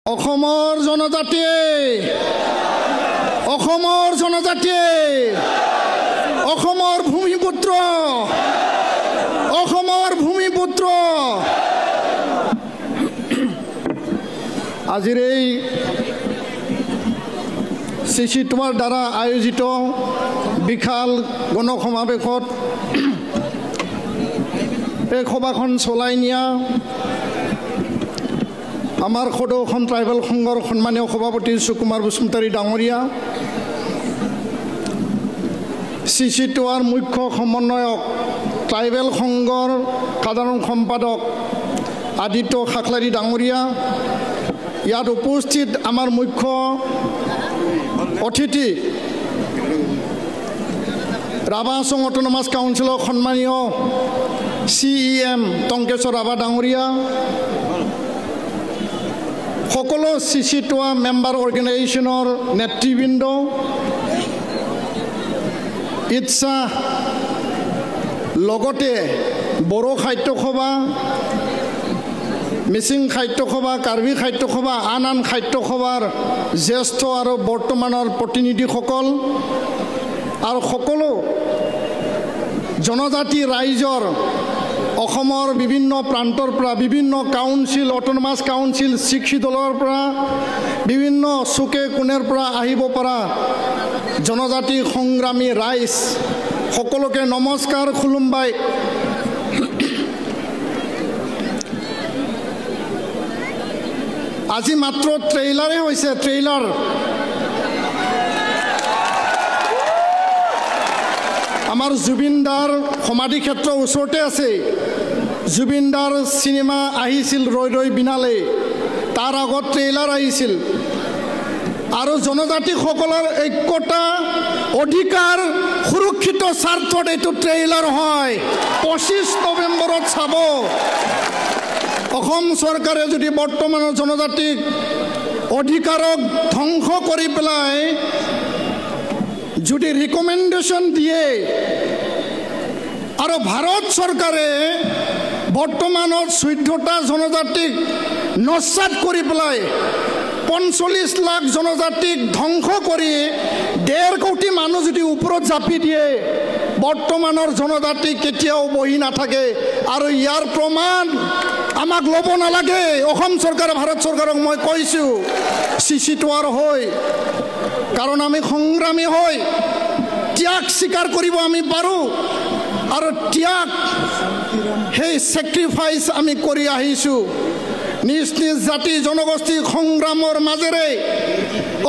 অসমৰ জনজাতিয়ে, অসমৰ জনজাতিয়ে, অসমৰ ভূমিপুত্ৰ, অসমৰ ভূমিপুত্ৰ। আজিৰ এই চি তোমাৰ দ্বাৰা আয়োজিত বিশাল গণসমাৱেশত এই সভাখন চলাই নিয়া আমাৰ সদৌ অসম ট্ৰাইবেল সংঘৰ সন্মানীয় সভাপতি সুকুমাৰ বসুমতাৰী ডাঙৰীয়া, চি চি টোৱাৰ মুখ্য সমন্বয়ক ট্ৰাইবেল সংঘৰ সাধাৰণ সম্পাদক আদিত্য খাখলাৰী ডাঙৰীয়া, ইয়াত উপস্থিত আমাৰ মুখ্য অতিথি ৰাভা হাছং অট'নমাছ কাউন্সিলৰ সন্মানীয় C E M Tankeswar Rabha ডাঙৰীয়া, সকলো চি চি টোৱা মেম্বাৰ অৰ্গেনাইজেশ্যনৰ নেতৃবৃন্দ, ইচ্ছা লগতে বড়ো সাহিত্য সভা, মিচিং সাহিত্য সভা, কাৰ্বি সাহিত্য সভা, আন আন সাহিত্য সভাৰ জ্যেষ্ঠ আৰু বৰ্তমানৰ প্ৰতিনিধিসকল আৰু সকলো জনজাতি ৰাইজৰ অসমৰ বিভিন্ন প্ৰান্তৰ পৰা, বিভিন্ন কাউন্সিল, অট'নমাছ কাউন্সিল, ছিক্স দলৰ পৰা, বিভিন্ন চুকে কোণেৰ পৰা আহিব পৰা জনজাতি সংগ্ৰামী ৰাইজ সকলোকে নমস্কাৰ, খুলুমবাই। আজি মাত্ৰ ট্ৰেইলাৰে হৈছে, ট্ৰেইলাৰ। আমাৰ জুবিনদাৰ সমাধি ক্ষেত্ৰ ওচৰতে আছে। জুবিনদাৰ চিনেমা আহিছিল ৰৈ ৰৈ বিনালে, তাৰ আগত ট্ৰেইলাৰ আহিছিল। আৰু জনজাতিসকলৰ ঐক্যতা, অধিকাৰ সুৰক্ষিত স্বাৰ্থত এইটো ট্ৰেইলাৰ হয়। 25 নৱেম্বৰত চাব। অসম চৰকাৰে যদি বৰ্তমানৰ জনজাতিক অধিকাৰক ধ্বংস কৰি পেলাই যদি ৰিকমেণ্ডেশ্যন দিয়ে, আৰু ভাৰত চৰকাৰে বৰ্তমানত 14টা জনজাতিক নস্যাৎ কৰি পেলাই 45 লাখ জনজাতিক ধ্বংস কৰি 1.5 কোটি মানুহ যদি ওপৰত জাপি দিয়ে, বৰ্তমানৰ জনজাতি কেতিয়াও বহি নাথাকে। আৰু ইয়াৰ প্ৰমাণ আমাক ল'ব নালাগে। অসম চৰকাৰ, ভাৰত চৰকাৰক মই কৈছোঁ চি চি টোৱাৰ হৈ, কাৰণ আমি সংগ্ৰামী হৈ ত্যাগ স্বীকাৰ কৰিব আমি পাৰোঁ, আৰু ত্যাগ সেই চেক্ৰিফাইচ আমি কৰি আহিছোঁ। নিজ নিজ জাতি জনগোষ্ঠী সংগ্ৰামৰ মাজেৰে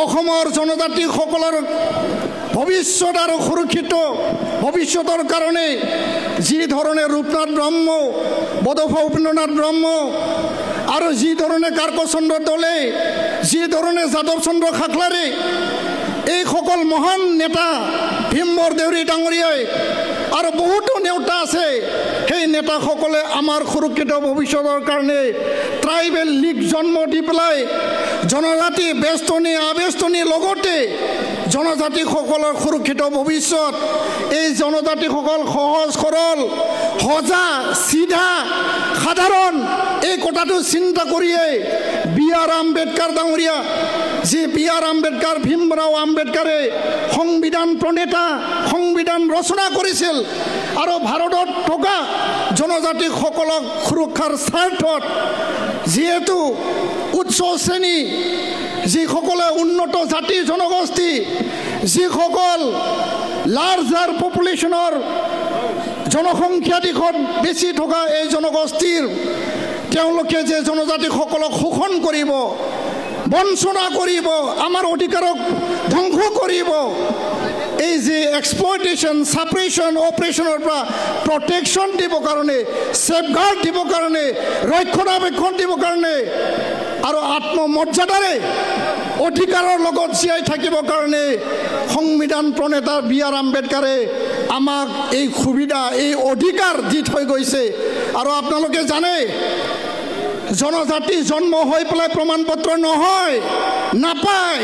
অসমৰ জনজাতিসকলৰ ভৱিষ্যত আৰু সুৰক্ষিত ভৱিষ্যতৰ কাৰণে যি ধৰণে ৰূপনাথ ব্ৰহ্ম, বডোফা উপেন্দ্ৰনাথ ব্ৰহ্ম, আৰু যি ধৰণে কাৰ্কচন্দ্ৰ দলে, যি ধৰণে যাদৱ চন্দ্ৰ খাখলাৰী, এইসকল মহান নেতা, ভীমবৰ দেউৰী ডাঙৰীয়াই আৰু বহুতো নেতা আছে, সেই নেতাসকলে আমাৰ সুৰক্ষিত ভৱিষ্যতৰ কাৰণে ট্ৰাইবেল লীগ জন্ম দি পেলাই জনজাতি বেষ্টনী আবেষ্টনী লগতে জনজাতিসকলৰ সুৰক্ষিত ভৱিষ্যত, এই জনজাতিসকল সহজ সৰল, সজা চিধা সাধাৰণ, এই কথাটো চিন্তা কৰিয়েই বি আৰ আম্বেদকাৰ ডাঙৰীয়া, যি বি আৰ আম্বেদকাৰ, ভীমৰাও আম্বেদকাৰে সংবিধান প্ৰণেতা, সংবিধান ৰচনা কৰিছিল, আৰু ভাৰতত থকা জনজাতিসকলক সুৰক্ষাৰ স্বাৰ্থত যিহেতু উচ্চ শ্ৰেণী যিসকলে উন্নত জাতি জনগোষ্ঠী, যিসকল লাৰ্জাৰ পপুলেশ্যনৰ জনসংখ্যা দিশত বেছি থকা এই জনগোষ্ঠীৰ তেওঁলোকে যে জনজাতিসকলক শোষণ কৰিব, বঞ্চনা কৰিব, আমাৰ অধিকাৰক ধ্বংস কৰিব, এই যে এক্সপ্লইটেশ্যন, ছাপ্ৰেশ্যন, অপাৰেশ্যনৰ পৰা প্ৰটেকশ্যন দিবৰ কাৰণে, ছেফগাৰ্ড দিবৰ কাৰণে, ৰক্ষণাবেক্ষণ দিবৰ কাৰণে, আৰু আত্মমৰ্যাদাৰে অধিকাৰৰ লগত জীয়াই থাকিবৰ কাৰণে সংবিধান প্ৰণেতা বি আৰ আম্বেদকাৰে আমাক এই সুবিধা, এই অধিকাৰ দি থৈ গৈছে। আৰু আপোনালোকে জানে, জনজাতি জন্ম হৈ পেলাই প্ৰমাণপত্ৰ নহয়, নাপায়।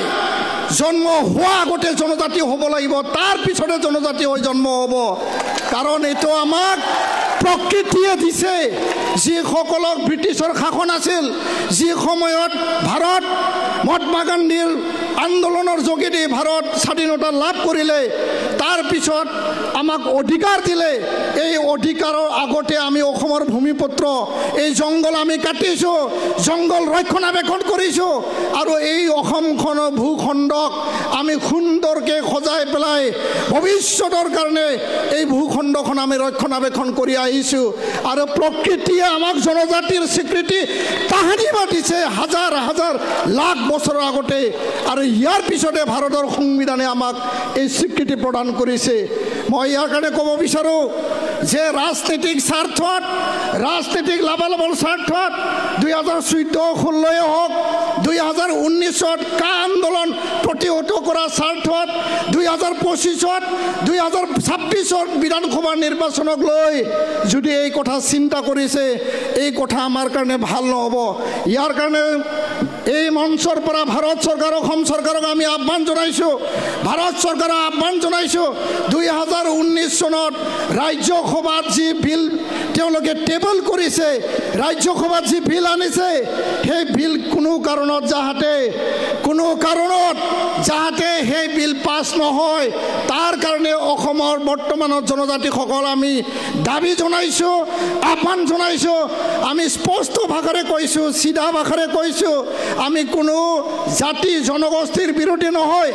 জন্ম হোৱা আগতে জনজাতি হ'ব লাগিব, তাৰ পিছতে জনজাতি হৈ জন্ম হ'ব। কাৰণ এইটো আমাক প্ৰকৃতিয়ে দিছে। যিসকলক ব্ৰিটিছৰ শাসন আছিল, যি সময়ত ভাৰত মহাত্মা গান্ধীৰ আন্দোলনৰ যোগেদি ভাৰত স্বাধীনতা লাভ কৰিলে, তাৰপিছত আমাক অধিকাৰ দিলে। এই অধিকাৰৰ আগতে আমি অসমৰ ভূমিপুত্ৰ, এই জংঘল আমি কাটিছোঁ, জংঘল ৰক্ষণাবেক্ষণ কৰিছোঁ আৰু এই অসমখনৰ ভূখণ্ডক আমি সুন্দৰকৈ সজাই পেলাই ভৱিষ্যতৰ কাৰণে এই ভূখণ্ডখন আমি ৰক্ষণাবেক্ষণ কৰি আহিছোঁ। আৰু প্ৰকৃতিয়ে আমাক জনজাতিৰ স্বীকৃতি তাহানিবা দিছে হাজাৰ হাজাৰ লাখ বছৰৰ আগতে, আৰু ইয়াৰ পিছতে ভাৰতৰ সংবিধানে আমাক এই স্বীকৃতি প্ৰদান কৰিছে। মই ইয়াৰ কাৰণে ক'ব বিচাৰোঁ যে ৰাজনৈতিক স্বাৰ্থত, ৰাজনৈতিক লাভালাভৰ স্বাৰ্থত 2014-16 হওক, 2019ত কা আন্দোলন প্ৰতিহত কৰাৰ স্বাৰ্থত, 2025ত, 2026ত বিধানসভা নিৰ্বাচনক লৈ যদি এই কথা চিন্তা কৰিছে, এই কথা আমাৰ কাৰণে ভাল নহ'ব। ইয়াৰ কাৰণে এই মঞ্চৰ পৰা ভাৰত চৰকাৰ, অসম চৰকাৰক আমি আহ্বান জনাইছোঁ, ভাৰত চৰকাৰক আহ্বান জনাইছোঁ, 2019 চনত ৰাজ্যসভাত যি বিল তেওঁলোকে টেবল কৰিছে, ৰাজ্যসভাত যি বিল আনিছে, সেই বিল কোনো কাৰণত যাহাতে সেই বিল পাছ নহয়, তাৰ কাৰণে অসমৰ বৰ্তমানৰ জনজাতিসকল আমি দাবী জনাইছোঁ, আহ্বান জনাইছোঁ। আমি স্পষ্ট ভাষাৰে কৈছোঁ, চিধা ভাষাৰে কৈছোঁ, আমি কোনো জাতি জনগোষ্ঠীৰ বিৰোধী নহয়,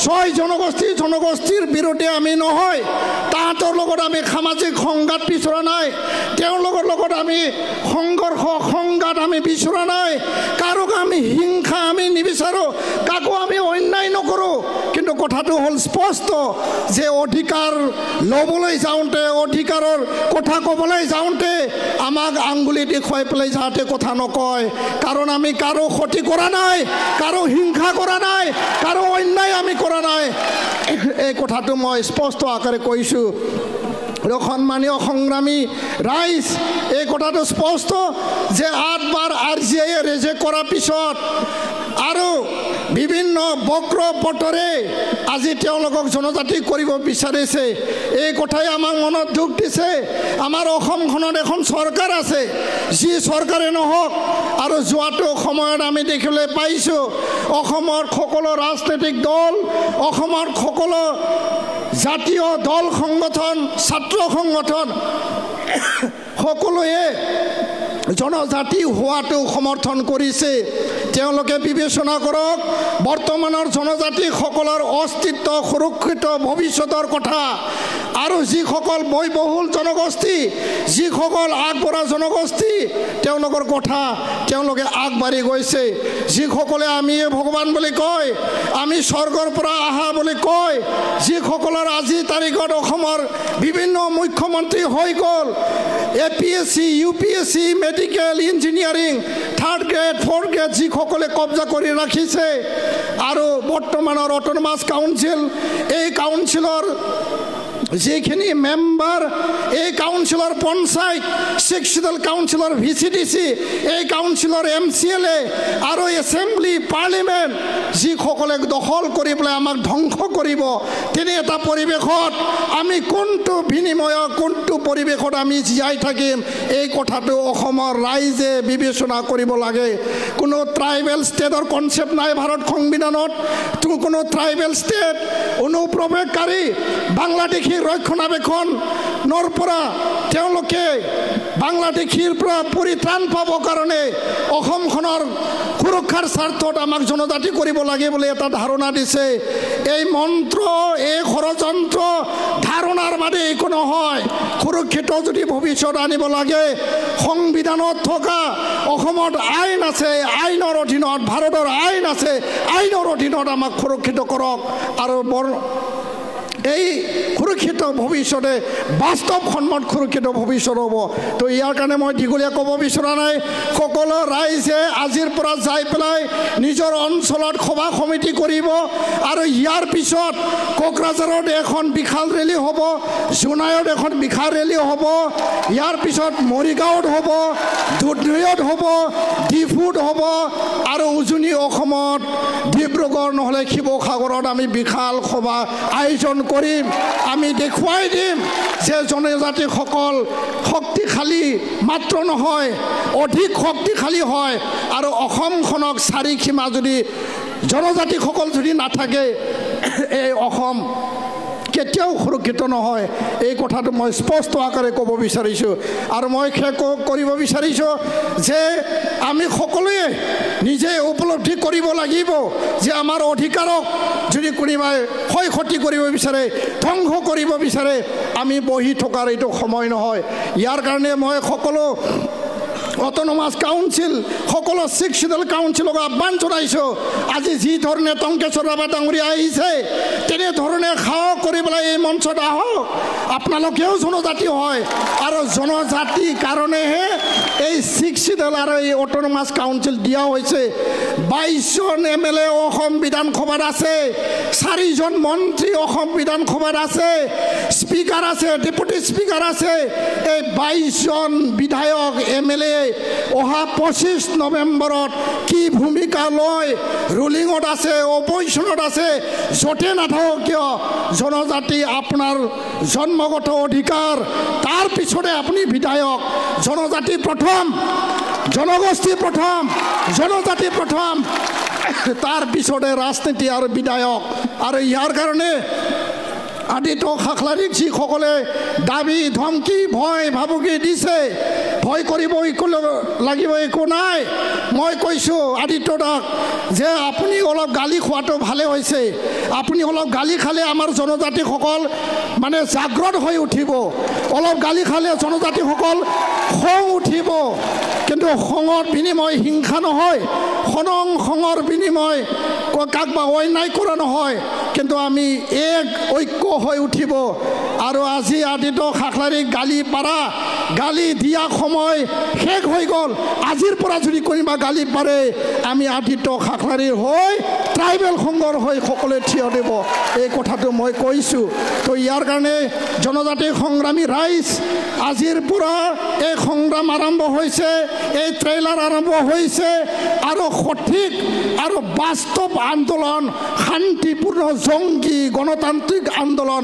ছয় জনগোষ্ঠীৰ বিৰোধী আমি নহয়। তাহাঁতৰ লগত আমি সামাজিক সংঘাত বিচৰা নাই, তেওঁলোকৰ লগত আমি সংঘৰ্ষ সংঘাত আমি বিচৰা নাই, কাৰোক আমি হিংসা আমি নিবিচাৰোঁ, কাকো আমি অন্যায় নকৰোঁ। কিন্তু কথাটো হ'ল স্পষ্ট যে অধিকাৰ ল'বলৈ যাওঁতে, অধিকাৰৰ কথা ক'বলৈ যাওঁতে আমাক আঙুলি দেখুৱাই পেলাই যাতে কথা নকয়, কাৰণ আমি কাৰো ক্ষতি কৰা নাই, কাৰো হিংসা কৰা নাই, কাৰো অন্যায় আমি কৰা নাই। এই কথাটো মই স্পষ্ট আকাৰে কৈছোঁ। সন্মানীয় সংগ্ৰামী ৰাইজ, এই কথাটো স্পষ্ট যে 8বাৰ আৰ জি আইয়ে ৰিজেক্ট কৰাৰ পিছত আৰু বিভিন্ন বক্ৰ পথৰে আজি তেওঁলোকক জনজাতি কৰিব বিচাৰিছে। এই কথাই আমাৰ মনত দুখ দিছে। আমাৰ অসমখনত এখন চৰকাৰ আছে, যি চৰকাৰে নহওক, আৰু যোৱাটো সময়ত আমি দেখিবলৈ পাইছোঁ অসমৰ সকলো ৰাজনৈতিক দল, অসমৰ সকলো জাতীয় দল সংগঠন, ছাত্ৰ সংগঠন সকলোৱে জনজাতি হোৱাটো সমৰ্থন কৰিছে। তেওঁলোকে বিবেচনা কৰক বৰ্তমানৰ জনজাতিসকলৰ অস্তিত্ব সুৰক্ষিত ভৱিষ্যতৰ কথা, আৰু যিসকল বয়বহুল জনগোষ্ঠী, যিসকল আগবঢ়া জনগোষ্ঠী, তেওঁলোকৰ কথা তেওঁলোকে আগবাঢ়ি গৈছে। যিসকলে আমি ভগৱান বুলি কয়, আমি স্বৰ্গৰ পৰা অহা বুলি কয়, যিসকলৰ আজিৰ তাৰিখত অসমৰ বিভিন্ন মুখ্যমন্ত্ৰী হৈ গ'ল, A P S C, U P S C, medical, engineering, third grade, fourth grade যিসকলে কব্জা কৰি ৰাখিছে, আৰু বৰ্তমানৰ অট'নমাছ কাউন্সিল, এই কাউন্সিলৰ যিখিনি মেম্বাৰ, এই কাউন্সিলৰ পঞ্চায়ত, ছিক্স চিডুল কাউন্সিলৰ ভি চি ডি চি, এই কাউন্সিলৰ এম চি এল এ আৰু এছেম্বলি, পাৰ্লিমেণ্ট যিসকলে দখল কৰি পেলাই আমাক ধ্বংস কৰিব, তেনে এটা পৰিৱেশত আমি কোনটো বিনিময়ত, কোনটো পৰিৱেশত আমি জীয়াই থাকিম, এই কথাটো অসমৰ ৰাইজে বিবেচনা কৰিব লাগে। কোনো ট্ৰাইবেল ষ্টেটৰ কনচেপ্ট নাই ভাৰত সংবিধানত। কোনো ট্ৰাইবেল ষ্টেট অনুপ্ৰৱেশকাৰী বাংলাদেশী ৰক্ষণাবেক্ষণৰ পৰা তেওঁলোকে বাংলাদেশীৰ পৰা পৰিত্ৰাণ পাবৰ কাৰণে অসমখনৰ সুৰক্ষাৰ স্বাৰ্থত আমাক জনজাতি কৰিব লাগে বুলি এটা ধাৰণা দিছে। এই মন্ত্ৰ, এই ষড়যন্ত্ৰ ধাৰণাৰ বাদে একো নহয়। সুৰক্ষিত যদি ভৱিষ্যত আনিব লাগে, সংবিধানত থকা অসমত আইন আছে, আইনৰ অধীনত, ভাৰতৰ আইন আছে, আইনৰ অধীনত আমাক সুৰক্ষিত কৰক। আৰু বৰ এই সুৰক্ষিত ভৱিষ্যতে বাস্তৱসন্মত সুৰক্ষিত ভৱিষ্যত হ'ব। তো ইয়াৰ কাৰণে মই দীঘলীয়া ক'ব বিচৰা নাই। সকলো ৰাইজে আজিৰ পৰা যাই পেলাই নিজৰ অঞ্চলত সভা সমিতি কৰিব, আৰু ইয়াৰ পিছত কোকৰাঝাৰত এখন বিশাল ৰেলী হ'ব, জোনাইত এখন বিশাল ৰেলী হ'ব, ইয়াৰ পিছত মৰিগাঁৱত হ'ব, দুধনৈত হ'ব, ডিফুত হ'ব, আৰু উজনি অসমত ডিব্ৰুগড় নহ'লে শিৱসাগৰত আমি বিশাল সভা আয়োজন কৰিম। আমি দেখুৱাই দিম যে জনজাতিসকল শক্তিশালী মাত্ৰ নহয়, অধিক শক্তিশালী হয়। আৰু অসমখনক চাৰিসীমা যদি জনজাতিসকল যদি নাথাকে, এই অসম কেতিয়াও সুৰক্ষিত নহয়। এই কথাটো মই স্পষ্ট আকাৰে ক'ব বিচাৰিছোঁ। আৰু মই শেষ কৰিব বিচাৰিছোঁ যে আমি সকলোৱে নিজে উপলব্ধি কৰিব লাগিব যে আমাৰ অধিকাৰক যদি কোনোবাই ক্ষয় ক্ষতি কৰিব বিচাৰে, ধ্বংস কৰিব বিচাৰে, আমি বহি থকাৰ এইটো সময় নহয়। ইয়াৰ কাৰণে মই সকলো অট'নমাছ কাউন্সিল, সকলো ছিক্স চিডুল কাউন্সিলক আহ্বান জনাইছোঁ, আজি যি ধৰণে টংকেশ্বৰ ৰাভা ডাঙৰীয়া আহিছে, তেনেধৰণে সাহস কৰি পেলাই এই মঞ্চত আহক। আপোনালোকেও জনজাতি হয়, আৰু জনজাতিৰ কাৰণেহে এই ছিক্স চিডুল আৰু এই অট'নমাছ কাউন্সিল দিয়া হৈছে। 22জন এম এল এ অসম বিধানসভাত আছে, 4জন মন্ত্ৰী অসম বিধানসভাত আছে, স্পীকাৰ আছে, ডেপুটি স্পীকাৰ আছে। এই 22জন বিধায়ক, এম এল এ অহা 25 নৱেম্বৰত কি ভূমিকা লয়, ৰুলিঙত আছে, অপজিশ্যনত আছে, য'তে নাথাকক কিয়, জনজাতি আপোনাৰ জন্মগত অধিকাৰ, তাৰ পিছতে আপুনি বিধায়ক। জনজাতি প্ৰথম, জনগোষ্ঠী প্ৰথম, জনজাতি প্ৰথম, তাৰ পিছতে ৰাজনীতি আৰু বিধায়ক। আৰু ইয়াৰ কাৰণে আদিত্য খাখলাৰীক যিসকলে দাবী ধমকি ভয় ভাবুকি দিছে, ভয় কৰিব একো লাগিব একো নাই। মই কৈছোঁ আদিত্য দাক যে আপুনি অলপ গালি খোৱাটো ভালে হৈছে। আপুনি অলপ গালি খালে আমাৰ জনজাতিসকল মানে জাগ্ৰত হৈ উঠিব। অলপ গালি খালে জনজাতিসকল খং উঠিব। কিন্তু খঙৰ বিনিময় হিংসা নহয়, খঙৰ বিনিময় কাক বা অন্যায় কৰা নহয়, কিন্তু আমি এক ঐক্য হৈ উঠিব। আৰু আজি আদিত্য খাখলাৰীক গালি পাৰা, গালি দিয়া সময় শেষ হৈ গ'ল। আজিৰ পৰা যদি কোনোবা গালি পাৰে, আমি আদিত্য খাখলাৰীৰ হৈ, ট্ৰাইবেল সংঘৰ হৈ সকলোৱে থিয় দিব, এই কথাটো মই কৈছোঁ। তো ইয়াৰ কাৰণে জনজাতি সংগ্ৰামী ৰাইজ, আজিৰ পৰা এই সংগ্ৰাম আৰম্ভ হৈছে, এই ট্ৰেইলাৰ আৰম্ভ হৈছে। আৰু সঠিক আৰু বাস্তৱ আন্দোলন, শান্তিপূৰ্ণ জংগী গণতান্ত্ৰিক আন্দোলন,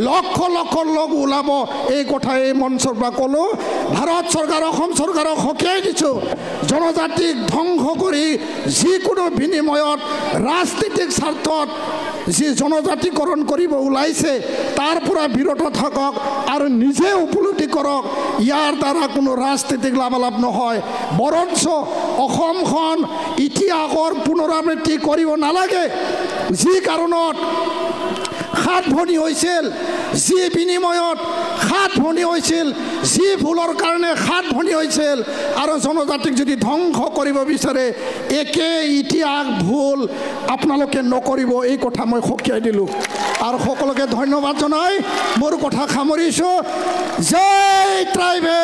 লক্ষ লক্ষ লোক ওলাব, এই কথা এই মঞ্চৰ পৰা ক'লোঁ। ভাৰত চৰকাৰ, অসম চৰকাৰক সকীয়াই দিছোঁ, জনজাতিক ধ্বংস কৰি যিকোনো বিনিময়ত ৰাজনীতিক স্বাৰ্থত যি জনজাতিকৰণ কৰিব ওলাইছে, তাৰ পৰা বিৰত থাকক আৰু নিজে উপলব্ধি কৰক, ইয়াৰ দ্বাৰা কোনো ৰাজনীতিক লাভালাভ নহয়। বৰঞ্চ অসমখন ইতিহাসৰ পুনৰাবৃত্তি কৰিব নালাগে। যি কাৰণত সাত ভনী হৈছিল, যি বিনিময়ত সাত ভনী হৈছিল, যি ভুলৰ কাৰণে সাত ভনী হৈছিল, আৰু জনজাতিক যদি ধ্বংস কৰিব বিচাৰে, একে ইতিহাস ভুল আপোনালোকে নকৰিব, এই কথা মই সকীয়াই দিলোঁ। আৰু সকলোকে ধন্যবাদ জনাই মোৰ কথা সামৰিছোঁ। জয় ট্ৰাইবেল।